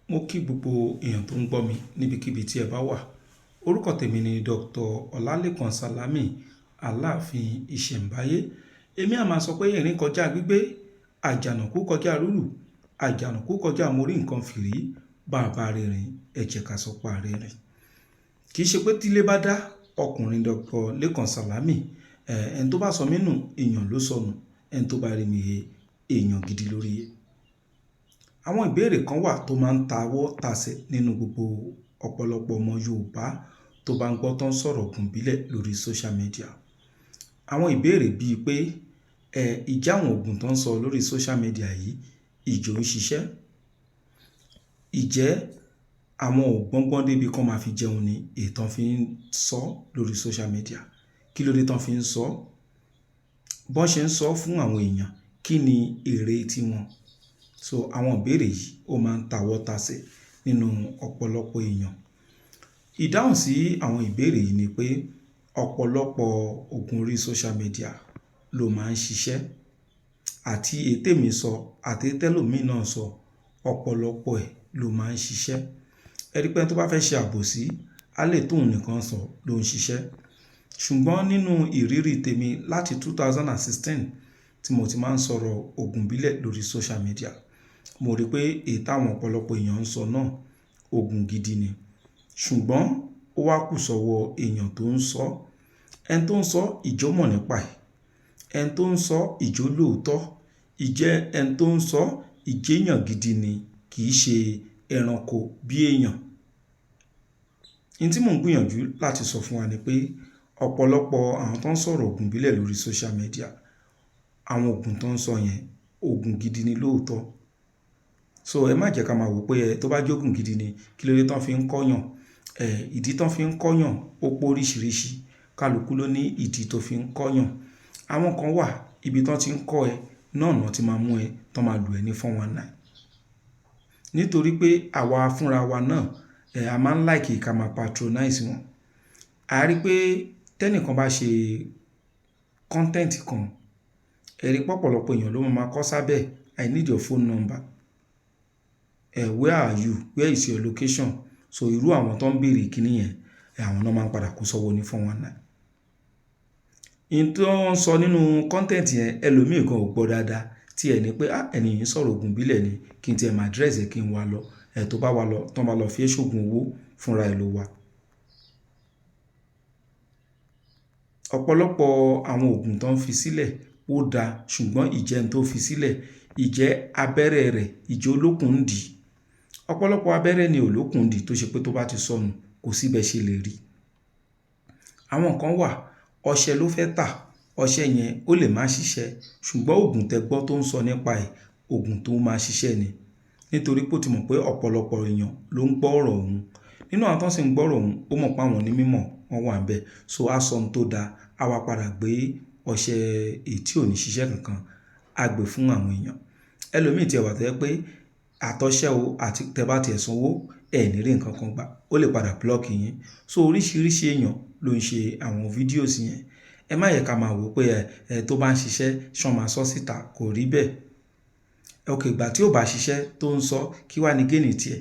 Mo kí gbogbo èèyàn tó ń gbọ́ mi níbikíbi tí ẹ bá wà. Orúkọ tèmi ni Dr. Ọlálékan Sálámì, Aláàfin Ìṣẹ̀mbáyé. Èmi a máa sọ pé erin kọjá gbígbé, àjànàkú kọjá rúrù, àjànàkú kọjá mo rí nǹkan fìrí, bàbá rìnrìn, ẹ jẹ́ ká sọ pa rìnrìn. Kì í ṣe pé tílé bá dá ọkùnrin Dr. Lékan Sálámì, ẹni tó bá sọ mí nù, èèyàn ló sọnù, ẹni tó bá rí mi he, èèyàn gidi lórí he. Àwọn ìbéèrè kan wà tó máa ń tawọ́ tasẹ̀ nínú gbogbo ọ̀pọ̀lọpọ̀ ọmọ Yorùbá tó bá ń gbọ́ tán sọ̀rọ̀ ògùn ìbílẹ̀ lórí social media. Àwọn ìbéèrè bíi pé ìjẹ́ àwọn ògùn tó ń sọ lórí social media yìí, ìjò ń ṣiṣẹ́? Ìjẹ́ àwọn ò gbọ́ngbọ́n débi kan máa fi jẹun ni èyí tán fi ń sọ lórí social media? Kí ló dé tán fi ń sọ? Bọ́n ṣe ń sọ fún àwọn èèyàn, kí ni èrè tí wọn? So àwọn ìbéèrè yìí ó máa ń tawọ́ tasẹ̀ nínú ọ̀pọ̀lọpọ̀ èèyàn. Ìdáhùn sí àwọn ìbéèrè yìí ni pé ọ̀pọ̀lọpọ̀ ògùn orí social media ló máa ń ṣiṣẹ́. Àti èyí tèmi sọ àti èyí tẹ́lòmíì náà sọ, ọ̀pọ̀lọpọ̀ ẹ̀ ló máa ń ṣiṣẹ́. Ẹ rí pé ẹni tó bá fẹ́ ṣe àbòsí, á lè tóun nìkan sọ ló ń ṣiṣẹ́. Ṣùgbọ́n nínú ìrírí tèmi láti 2016 tí mo ti máa ń sọ̀rọ̀ ògùn ìbílẹ̀ lórí social media, mo rí pé èyí táwọn ọ̀pọ̀lọpọ̀ èèyàn ń sọ náà, ògùn gidi ni. Ṣùgbọ́n ó wá kù sọ́wọ́ èèyàn tó ń sọ. Ẹni tó ń sọ ìjọ mọ̀ nípa ẹ̀. Ẹni tó ń sọ ìjọ lóòótọ́. Ìjẹ́ ẹni tó ń sọ ìjẹ́yàn gidi ni, kì í ṣe ẹranko bí èèyàn. Ohun tí mò ń gbìyànjú láti sọ fún wa ni pé ọ̀pọ̀lọpọ̀ àwọn tó ń sọ̀rọ̀ ògùn ìbílẹ̀ lórí social media, àwọn ògùn tó ń sọ yẹn, ògùn gidi ni lóòótọ́. So ẹ má jẹ́ ká máa wò pé ẹ tó bá jẹ́ ògùn gidi ni, kí ló dé tán fi ń kọ́yàn? Ìdí tán fi ń kọ́yàn ó pé oríṣiríṣi. Kálukú ló ní ìdí tó fi ń kọ́yàn. Àwọn kan wà, ibi tán tí ń kọ́ ẹ, náà náà ti máa mú ẹ, tán máa lù ẹ ní 419. Nítorí pé àwa fúnra wa náà, a máa ń like ká máa patronize wọn. A rí pé tẹ́nìkan bá ṣe content kan, ẹ rí pé ọ̀pọ̀lọpọ̀ èèyàn ló máa kọ sábẹ́, I need your phone number. Where are you? Where is your location? So irú àwọn tó ń béèrè kíní yẹn, àwọn náà máa ń padà kó sọ́wọ́ ní 419. Ohun tó ń sọ nínú content yẹn, ẹlòmíì gan ò gbọ́ dáadáa tí ẹ ní pé, "Á, ẹni yìí ń sọ̀rọ̀ ògùn ìbílẹ̀ ni, kí n tí ẹ máa address ẹ kí n wá lọ." Tó bá wá lọ, tán bá lọ fi ẹ́ ṣògùn owó fúnra ẹ ló wà. Ọ̀pọ̀lọpọ̀ àwọn ògùn tó ń fi sílẹ̀ ó da, ṣùgbọ́n ìjẹ́ ẹni tó fi sílẹ̀, ìjẹ́ abẹ́rẹ́ rẹ̀, ìjẹ́ olókùn ń dì. Ọ̀pọ̀lọpọ̀ abẹ́rẹ́ ni olókùn ń dì tó ṣe pé tó bá ti sọnù, kò sí bẹ́ẹ̀ ṣe lè rí. Àwọn kan wà, ọṣẹ ló fẹ́ tà, ọṣẹ yẹn ó lè má ṣiṣẹ́, ṣùgbọ́n ògùn tẹ gbọ́ tó ń sọ nípa ẹ̀, ògùn tó máa ṣiṣẹ́ ni. Nítorí pé ó ti mọ̀ pé ọ̀pọ̀lọpọ̀ èèyàn ló ń gbọ́ ọ̀rọ̀ òun. Nínú àwọn tó sì ń gbọ́ ọ̀rọ̀ òun, ó mọ̀ pé àwọn onímọ̀ wọ́n wà níbẹ̀. So a sọ ohun tó da, a wá padà gbé ọṣẹ èyí tí ò ní ṣiṣẹ́ kankan, a gbé fún àwọn èèyàn. Ẹlòmíì tí ẹ wà tó jẹ́ pé àtọ̀sẹ́ o àti tẹ bá ti ẹ̀ sanwó, ẹ ní rí nǹkan kan gbà, ó lè padà block yín. So oríṣiríṣi èèyàn ló ń ṣe àwọn videos yẹn. Ẹ má yẹ ká máa wò pé tó bá ń ṣiṣẹ́, ṣán máa sọ síta, kò rí bẹ́ẹ̀. Okay, ìgbà tí ó bá ṣiṣẹ́ tó ń sọ, kí wá ní gain tí ẹ?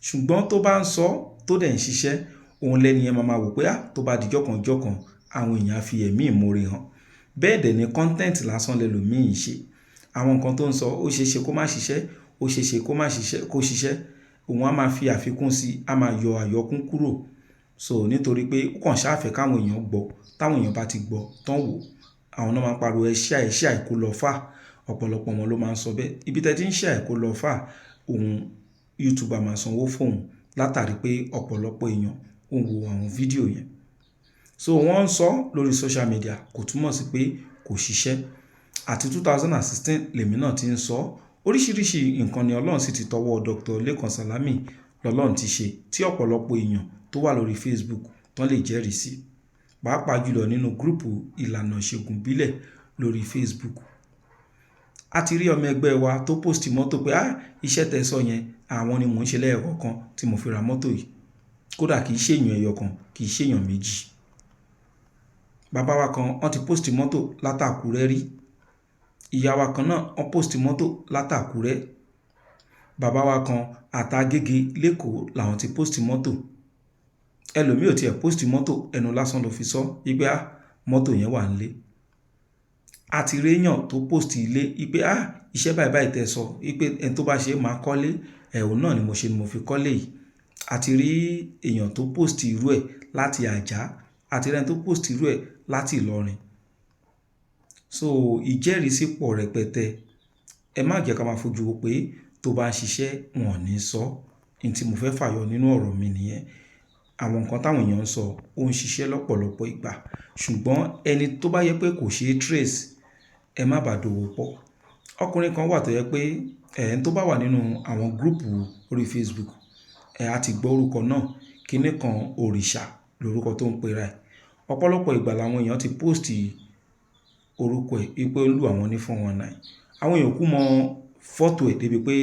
Ṣùgbọ́n tó bá ń sọ, tó dẹ̀ ń ṣiṣẹ́, òun lẹ́ni yẹn máa ma wò pé, á, tó bá di jọ́kan jọ́kan, àwọn èèyàn á fi ẹ̀mí ìmoore hàn. Bẹ́ẹ̀ dẹ̀ ni content lásán lẹ́lòmíì ń ṣe. Àwọn nǹkan tó ń sọ, ó ṣe é ṣe kó má ṣiṣẹ́, ó ṣe é ṣe kó má ṣiṣẹ́, kó ṣiṣẹ́. Òun á máa fi àfikún sí, á máa yọ àyọkún kúrò. So nítorí pé ó kàn ṣáà fẹ́ káwọn èèyàn gbọ́. Táwọn èèyàn bá ti gbọ́, tán wò, àwọn náà máa ń pariwo ẹ share, ẹ share kó lọ far. Ọ̀pọ̀lọpọ̀ wọn ló máa ń sọ bẹ́ẹ̀. Ibi tẹ́ tí ń share kó lọ far, òun YouTuber máa sanwó fún òun látàrí pé ọ̀pọ̀lọpọ̀ èèyàn ó ń wo àwọn fídíò yẹn. So wọ́n ń sọ lórí social media kò túmọ̀ sí pé kò ṣiṣẹ́. Àti 2016 lèmi náà ti ń sọ. Oríṣiríṣi nǹkan ni Ọlọ́run sì ti tọwọ́ Dr. Lékan Sálámì lọ́lọ́run ti ṣe tí ọ̀pọ̀lọpọ̀ èèyàn tó wà lórí Facebook tán lè jẹ́rìí sí. Pàápàá jùlọ nínú group ìlànà ìṣègùn ìbílẹ̀ lórí Facebook. A ti rí ọmọ ẹgbẹ́ wa tó post mọ́tò pé, "Á, iṣẹ́ tẹ sọ yẹn, àwọn ni mò ń ṣe lẹ́ẹ̀kọ̀ọ̀kan tí mo fi ra mọ́tò yìí." Kódà kì í ṣe èèyàn ẹyọ kan, kì í ṣe èèyàn méjì. Bàbá wa kan, wọ́n ti post mọ́tò látàkúrẹ́ rí. Ìyá wa kan náà, wọ́n post mọ́tò látàkúrẹ́. Bàbá wa kan àtàgége lẹ́kọ̀ọ́ làwọn ti post mọ́tò. Ẹlòmíì ò tiẹ̀ post mọ́tò, ẹnu lásán ló fi sọ wípé ah, mọ́tò yẹn wà nílé. Àti réyàn tó post ilé wípé ah, iṣẹ́ báyìí báyìí tẹ́ sọ wípé ẹni tó bá ṣe máa kọ́lé, ẹ̀hún náà ni mo ṣe ni mo fi kọ́lé yìí. Àti rí èèyàn tó post irú ẹ̀ láti Àjà, àti rí ẹni tó post irú ẹ̀ láti Ìlọrin. So ìjẹ́rìísí pọ̀ rẹpẹtẹ. Ẹ má jẹ́ ká máa fojú wo pé tó bá ń ṣiṣẹ́ wọn ò ní sọ. Ohun tí mo fẹ́ fàyọ nínú ọ̀rọ̀ mi nìyẹn. Àwọn nǹkan táwọn èèyàn ń sọ ó ń ṣiṣẹ́ lọ́pọ̀lọpọ̀ ìgbà. Ṣùgbọ́n ẹni tó bá yẹ pé kò ṣe trace, ẹ má bàá dòwò pọ̀. Ọkùnrin kan wà tó yẹ pé ẹni tó bá wà nínú àwọn group orí Facebook, ẹ á ti gbọ́ orúkọ náà. Kíní kan òrìṣà lórúkọ tó ń pe ra ẹ̀. Ọ̀pọ̀lọpọ̀ ìgbà làwọn èèyàn ti post orúkọ ẹ̀ wípé ó ń lù àwọn ní 419. Àwọn èèyàn kú mọ fọ́tò ẹ̀ débi pé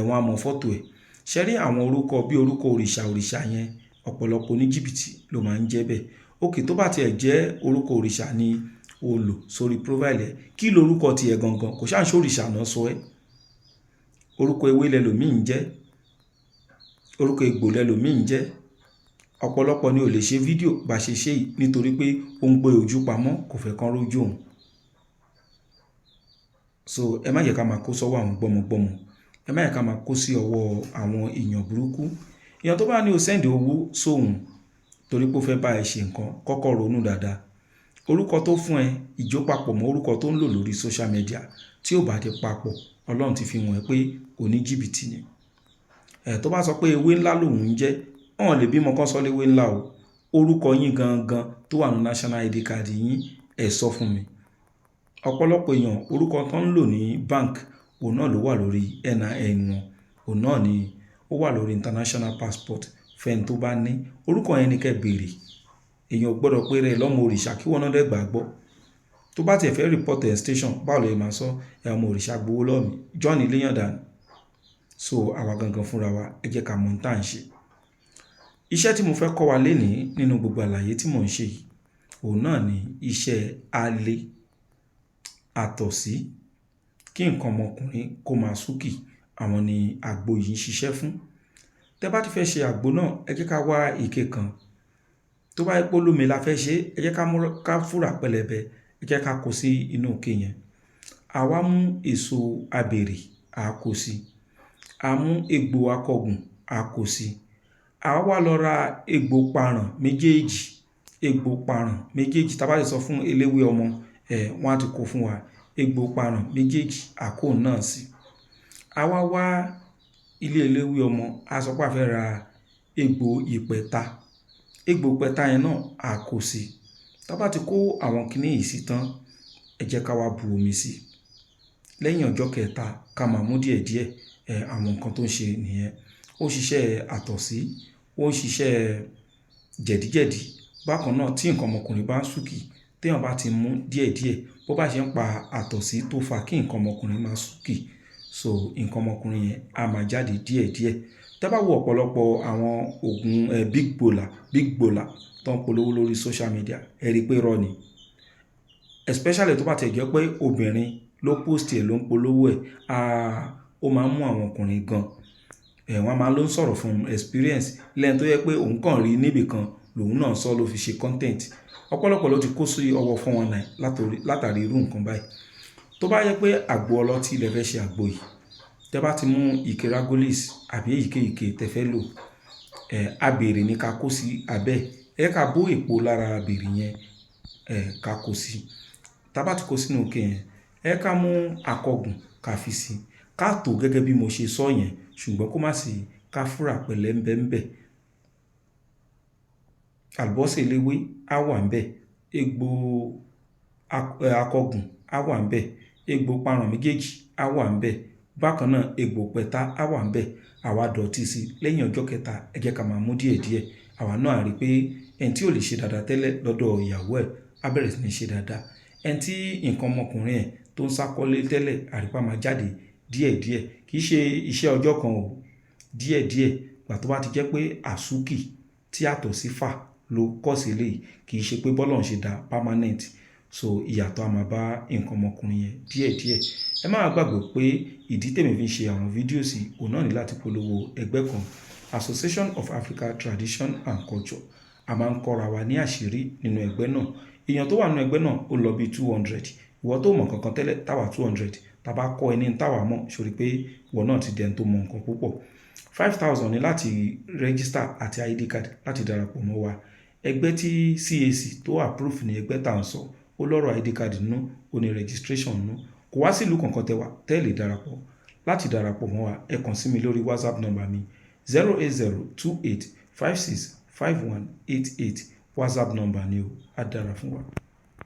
wọ́n á mọ fọ́tò ẹ̀. Ṣé rí àwọn orúkọ bí orúkọ òrìṣà òrìṣà yẹn, ọ̀pọ̀lọpọ̀ oníjìbìtì ló máa ń jẹ́ bẹ́ẹ̀. Okay, tó bá ti ẹ̀ jẹ́ orúkọ òrìṣà ni o lò sórí profile ẹ, kí lorúkọ ti ẹ gangan? Kò ṣáà ń ṣe òrìṣà náà sọ ẹ́. Orúkọ ewé lẹlòmíì ń jẹ́, orúkọ egbò lẹlòmíì ń jẹ́. Ọ̀pọ̀lọpọ̀ ni ò lè ṣe fídíò bá ṣe ṣe yìí nítorí pé ó ń gbé ojú pamọ́, kò fẹ́ kán rójú òun. So ẹ má jẹ́ ká máa kó sọ́wọ́ àwọn gbọ́mọgbọ́mọ. Ẹ má jẹ́ ká máa kó sí ọwọ́ àwọn èèyàn burúkú. Èèyàn tó bá ní o send owó sóhun torí pé ó fẹ́ bá ẹ ṣe nǹkan, kọ́kọ́ ronú dáadáa. Orúkọ tó fún ẹ, ìjó papọ̀ mọ́ orúkọ tó ń lò lórí social media, tí ò bá ti papọ̀, Ọlọ́run ti fi hàn ẹ́ pé oníjìbìtì ni. Ẹ̀ tó bá sọ pé ewé ńlá lòun ń jẹ́, wọ́n lè bímọ kán sọ léwé ńlá o. Orúkọ yín gangan tó wà ní national ID card yín, ẹ sọ fún mi. Ọ̀pọ̀lọpọ̀ èèyàn orúkọ tó ń lò ní bank, òun náà ló wà lórí NIN wọn, òun náà ni ó wà lórí international passport fẹ́ni tó bá ní. Orúkọ yẹn ni kẹ́ bèèrè. Èèyàn ò gbọdọ̀ pé rẹ̀ lọ́mọ òrìṣà kí wọ́n náà dẹ̀ gbàgbọ́. Tó bá tiẹ̀ fẹ́ report ẹ̀ station, báwo lo ṣe máa sọ? Ẹ ọmọ òrìṣà gbowó lọ́wọ́ mi. John léyàn dànù. So àwa gangan fúnra wa, ẹ jẹ́ ká mọ̀ ohun tí à ń ṣe. Iṣẹ́ tí mo fẹ́ kọ́ wa lénìí nínú gbogbo àlàyé tí mò ń ṣe yìí, òun náà ni iṣẹ́ alẹ́ àtọ̀sí kí nǹkan ọmọkùnrin kó máa súnkì. Àwọn ni àgbo yìí ń ṣiṣẹ́ fún. Tẹ́ bá ti fẹ́ ṣe àgbo náà, ẹ jẹ́ ká wá ike kan. Tó bá jẹ́ pé olómi la fẹ́ ṣe, ẹ jẹ́ ká mú ká fúrà pẹlẹbẹ, ẹ jẹ́ ká kó sí inú ike yẹn. A wá mú èso abèrè, a kó sí. A mú egbò akọgùn, a kó sí. A wá lọ ra egbò paràn méjèèjì, egbò paràn méjèèjì. Tá bá ti sọ fún eléwé ọmọ, ẹ̀ wọ́n á ti kó fún wa. Egbò paràn méjèèjì, a kó òun náà sí. A wá wá ilé eléwé ọmọ, a sọ pé a fẹ́ ra egbò ìpẹ̀ta. Egbò ìpẹ̀ta yẹn náà a kó sí. Tá bá ti kó àwọn kiní yìí sí tán, ẹ jẹ́ ká wá bu omi sí. Lẹ́yìn ọjọ́ kẹta, ká máa mú díẹ̀díẹ̀. Ẹ̀ àwọn nǹkan tó ń ṣe nìyẹn. Ó ń ṣiṣẹ́ àtọ̀sí, ó ń ṣiṣẹ́ jẹ̀díjẹ̀dí. Bákan náà tí nǹkan ọmọkùnrin bá ń súnkì, tí èèyàn bá ti mú díẹ̀díẹ̀, bó bá ṣe ń pa àtọ̀sí tó fa kí nǹkan ọmọkùnrin máa súnkì, so nǹkan ọmọkùnrin yẹn á máa jáde díẹ̀díẹ̀. Tẹ́ bá wo ọ̀pọ̀lọpọ̀ àwọn òògùn big gbola, big gbola tó ń polówó lórí social media, ẹ rí pé irọ́ ni. Especially tó bá tiẹ̀ jẹ́ pé obìnrin ló post ẹ̀ ló ń polówó ẹ̀, ah, ó máa ń mú àwọn ọkùnrin gan. Ẹ̀ wọ́n máa ló ń sọ̀rọ̀ from experience. Lẹ́ni tó jẹ́ pé òun kàn rí níbi kan, lòun náà sọ ló fi ṣe content. Ọ̀pọ̀lọpọ̀ ló ti kó sí ọwọ́ 419 látàrí irú nǹkan báyìí. Tó bá jẹ́ pé àgbo ọlọ́tí lẹ fẹ́ ṣe àgbo yìí, tẹ́ bá ti mú ike Ragolis àbí èyíkéyìí ike tẹ fẹ́ lò, ẹ̀ abèrè ní ká kó sí abẹ́. Ẹ jẹ́ ká bó èpo lára abèrè yẹn, ẹ̀ ká kó sí. Tá bá ti kó sínú ike yẹn, ẹ ká mú akọgùn ká fi sí. Ká tò gẹ́gẹ́ bí mo ṣe sọ yẹn, ṣùgbọ́n kó má sì ká fúrà pẹ̀lẹ́ ńbẹ̀. Àlùbọ́sà eléwé á wà níbẹ̀, egbò akọgùn á wà níbẹ̀, egbò paràn méjèèjì á wà níbẹ̀. Bákan náà egbò pẹ̀ta á wà níbẹ̀. Àwa dọ̀tí sí lẹ́yìn ọjọ́ kẹta, ẹ jẹ́ ká máa mú díẹ̀díẹ̀. Àwa náà á rí pé ẹni tí ò lè ṣe dáadáa tẹ́lẹ̀ lọ́dọ̀ ìyàwó ẹ̀ á bẹ̀rẹ̀ sí ní ṣe dáadáa. Ẹni tí nǹkan ọmọkùnrin ẹ̀ tó ń sákọ́lé tẹ́lẹ̀, àrípá máa jáde díẹ̀díẹ̀. Kì í ṣe iṣẹ́ ọjọ́ kan o. Díẹ̀díẹ̀. Ìgbà tó bá ti jẹ́ pé àsúkì tí àtọ̀sí fà ló cause eléyìí, kì í ṣe pé bọ́lọ́run ṣe dá permanent. So ìyàtọ̀ a máa bá nǹkan ọmọkùnrin yẹn díẹ̀díẹ̀. Ẹ má gbàgbé pé ìdí tèmi fi ń ṣe àwọn fídíò sí òun náà ní láti polówó ẹgbẹ́ kan, Association of Africa Tradition and Culture. A máa ń kọ́ra wa ní àṣírí nínú ẹgbẹ́ náà. Èèyàn tó wà nínú ẹgbẹ́ náà, ó lọ bí 200. Ìwọ tó mọ̀ kankan tẹ́lẹ̀, táwa 200 tá bá kọ́ ẹ ní táwa mọ̀, sórí pé ìwọ náà ti dẹni tó mọ nǹkan púpọ̀. 5,000 ní láti register àti ID card láti darapọ̀ mọ́ wa. Ẹgbẹ́ tí CAC tó approve ní ẹgbẹ́ tá à ń sọ. Ó lọ́rọ̀ ID card nínú, ó ní registration nínú. Kò wá sílùú kankan tẹwà tẹ́ lè darapọ̀. Láti darapọ̀ mọ́ wa, ẹ kàn sí mi lórí WhatsApp number mi, 08028565188. WhatsApp number ni o. Á dára fún wa.